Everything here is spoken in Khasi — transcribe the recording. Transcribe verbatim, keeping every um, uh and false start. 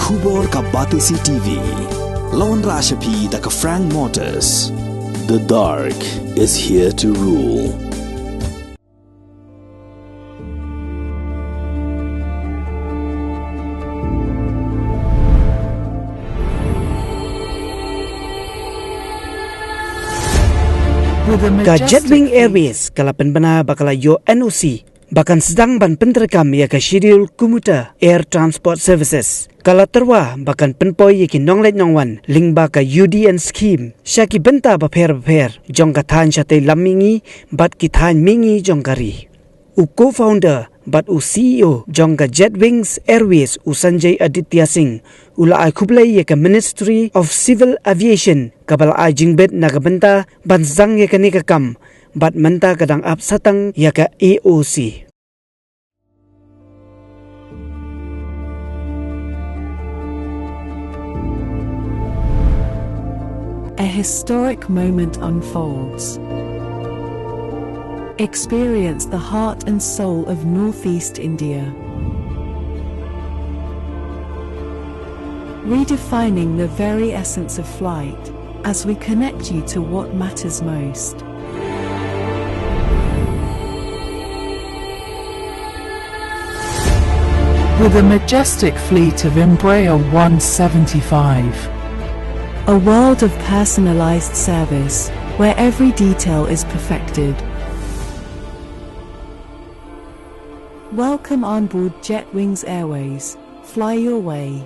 Khubor ka Batesi T V. Lawan Rashapi da ka Frank Motors. The dark is here to rule. Ka Jetwing Airways ka la pynbna ba ka la ïoh N O C ba kan sdang ban pyntreikam ïa ka schedule commuter air transport services. Ka la tyrwa ba kan pynpoi ïa ki nongleit nongwan lyngba ka U D N scheme sha ki bynta bapher bapher jong ka thaiñ shatei lam mihngi bad ki thaiñ mihngi jong ka ri. U co-founder bad u C E O jong ka Jetwings Airways, u Sanjay Aditya Singh, u la ai khublei ïa ka Ministry of Civil Aviation kaba la ai jingbit na ka bynta ban sdang ïa kane ka kam, bad mynta ka dang ap satang ïa ka A O C. A historic moment unfolds. Experience the heart and soul of Northeast India, redefining the very essence of flight as we connect you to what matters most. With a majestic fleet of Embraer one seventy-five. A world of personalized service, where every detail is perfected. Welcome on board Jetwings Airways. Fly your way.